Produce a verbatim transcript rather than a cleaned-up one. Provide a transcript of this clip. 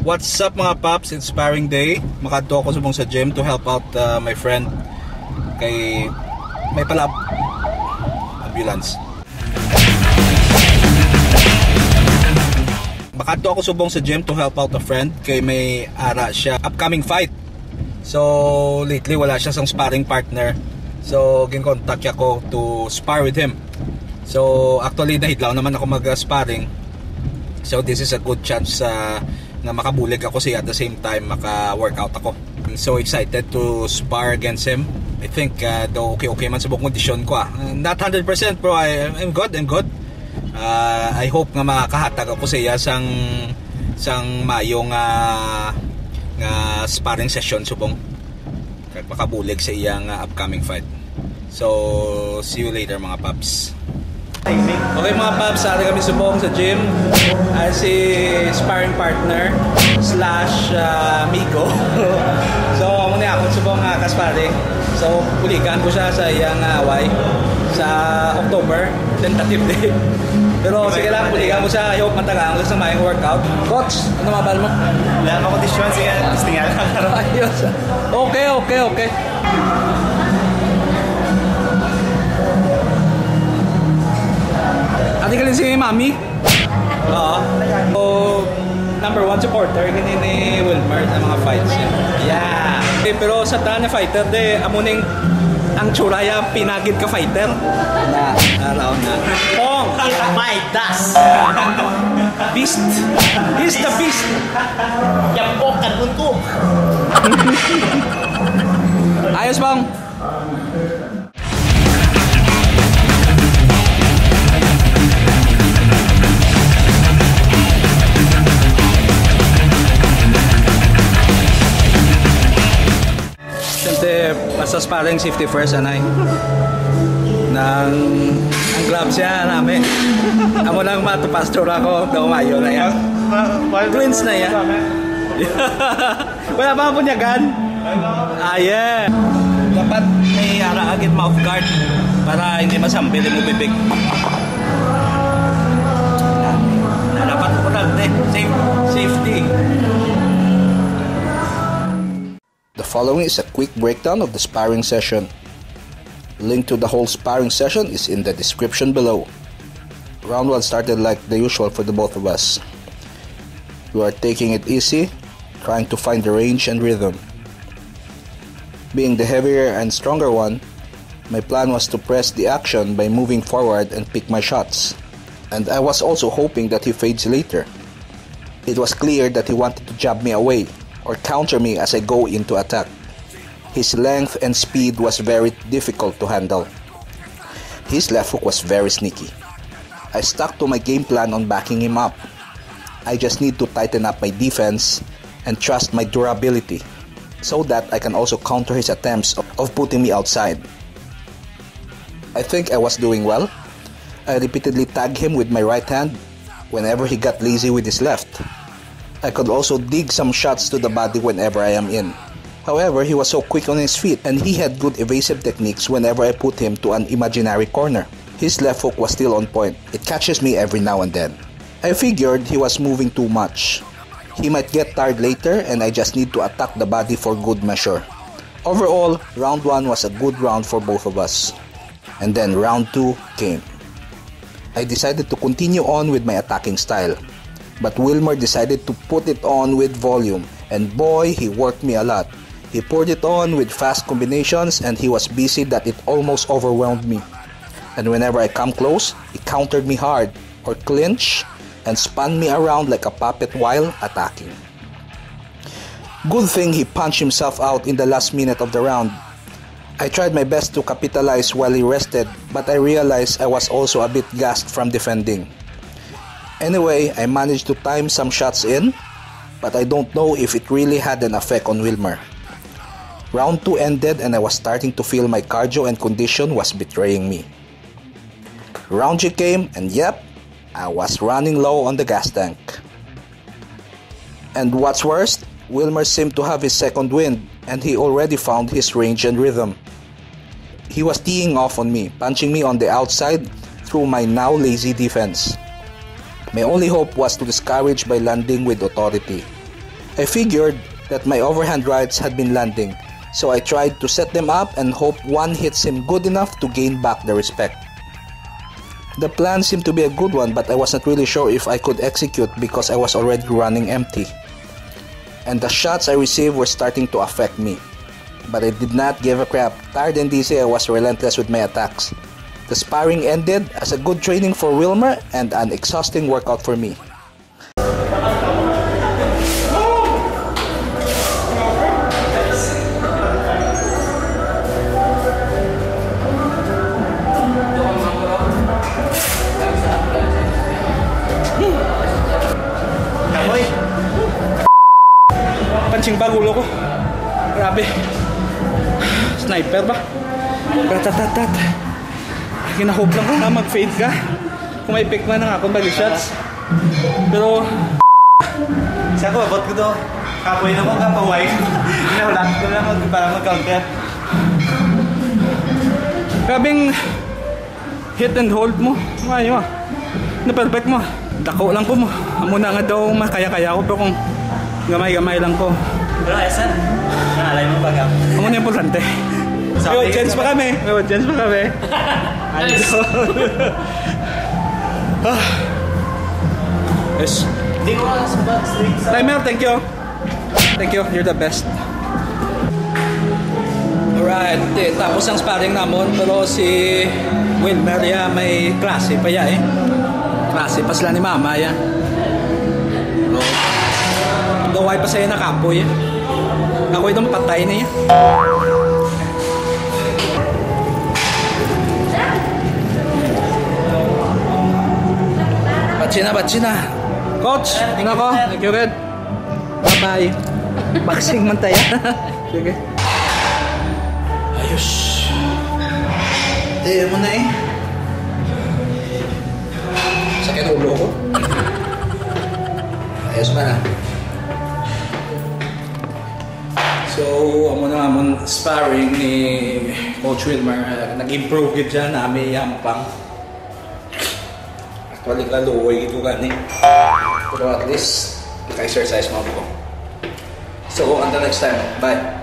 What's up, mga paps? It's sparring day. Makadto ako subong sa gym to help out uh, my friend. Kay may pala ambulance. Makadto ako subong sa gym to help out a friend kay may ara siya upcoming fight. So lately wala siya sang sparring partner. So ginkontak ako to spar with him. So actually nahidlaw naman ako mag-sparring. So this is a good chance uh, na makabulig ako siya at the same time maka-workout ako. I'm so excited to spar against him. I think uh, daw okay-okay man sa buong kondisyon ko ah. Uh, not hundred percent bro, I, I'm good, I'm good. Uh, I hope nga makahatag ako sa iya sang sang mayo nga nga sparring session subong kag makabulig sa iya nga upcoming fight. So, see you later mga paps. Okay mga paps, ari kami subong sa gym. Ay si sparring partner slash uh, amigo. So, amo ni ako subong uh, kasparring. So, buligan ko siya sa iyang uh, away sa October, tentative day. Pero sige lang, buligan ko siya. I hope matagaan ko sa mayong workout. Coach, ano mabal mo? Wala mo kondisyon, sige, testingan lang. Ayos. Okay, okay, okay. Ate ka si Mami? Oo. So, number one supporter gini ni Wilmer sa mga fights niya. Yeah. Eh, pero sa tanan nga fighter de amo ning ang tsura ya pinagid ka fighter. Na. Araw na. Pong! Eat my dust! Beast! He's the beast! Yampo ka bunto! Ayos bang? Siyempre, basta sparring, safety first, anay. Nang, ang gloves siya, nami. Amo lang matupas, tsura ko, daw mayo na yan. Twins na yan. Wala pa nga punyagan. Ah, yeah. Dapat may ara agad mouth guard para hindi masambil yung bibig. Dapat importante, safe, safety. The following is a quick breakdown of the sparring session. Link to the whole sparring session is in the description below. Round one started like the usual for the both of us. We are taking it easy, trying to find the range and rhythm. Being the heavier and stronger one, my plan was to press the action by moving forward and pick my shots. And I was also hoping that he fades later. It was clear that he wanted to jab me away or counter me as I go into attack. His length and speed was very difficult to handle. His left hook was very sneaky. I stuck to my game plan on backing him up. I just need to tighten up my defense and trust my durability so that I can also counter his attempts of, of putting me outside. I think I was doing well. I repeatedly tagged him with my right hand whenever he got lazy with his left. I could also dig some shots to the body whenever I am in. However, he was so quick on his feet and he had good evasive techniques whenever I put him to an imaginary corner. His left hook was still on point. It catches me every now and then. I figured he was moving too much. He might get tired later and I just need to attack the body for good measure. Overall, round one was a good round for both of us. And then round two came. I decided to continue on with my attacking style, but Wilmer decided to put it on with volume, and boy, he worked me a lot. He poured it on with fast combinations and he was busy that it almost overwhelmed me. And whenever I come close, he countered me hard or clinch and spun me around like a puppet while attacking. Good thing he punched himself out in the last minute of the round. I tried my best to capitalize while he rested, but I realized I was also a bit gassed from defending. Anyway, I managed to time some shots in, but I don't know if it really had an effect on Wilmer. Round two ended and I was starting to feel my cardio and condition was betraying me. Round three came and yep, I was running low on the gas tank. And what's worse, Wilmer seemed to have his second wind and he already found his range and rhythm. He was teeing off on me, punching me on the outside through my now lazy defense. My only hope was to discourage by landing with authority. I figured that my overhand rights had been landing, so I tried to set them up and hope one hits him good enough to gain back the respect. The plan seemed to be a good one, but I was not really sure if I could execute because I was already running empty. And the shots I received were starting to affect me. But I did not give a crap. Tired and dizzy, I was relentless with my attacks. The sparring ended as a good training for Wilmer and an exhausting workout for me. Amoy. Punching bag ulo ko. Grabe. Sniper ba? Ratatatat. Ginahope lang ko nga mag-fade ka. Kung may pick man ang akong body shots. Pero sa ko, abot ko to. Kapoy na mo, kapaway. Ginahulat ko lang mag- para mag-counter. Grabing hit and hold mo. Maayo ah. Na perfect mo. Dako lang ko mo. Amo na nga daw makaya-kaya ko, pero kung gamay-gamay lang ko. Pero Esan, naalay mo pag Amo na importante. May audience pa kami. May audience pa kami. Nice. Ah. Yes. Di ko nga sa back straight sa Timer, thank you. Thank you, you're the best. Alright, eh, tapos ang sparring namon, pero si Wilmer ya may klase pa ya eh. Klase pa sila ni mama ya. No. Gaway pa sa'yo nakapoy eh. Ako itong patay niya. Batsi na, batsi na. Coach, ano ko? Thank you, Red. Bye-bye. Boxing man tayo. Sige. Ayos. Tayo mo na eh. Sakit ulo ko. Ayos man ah. So, amo na amon sparring ni Coach Wilmer. Uh, nag-improve gid siya na may yampang. Actually, kaluoy gid ko gani. Pero at least, naka-exercise mo ako. So, until next time. Bye.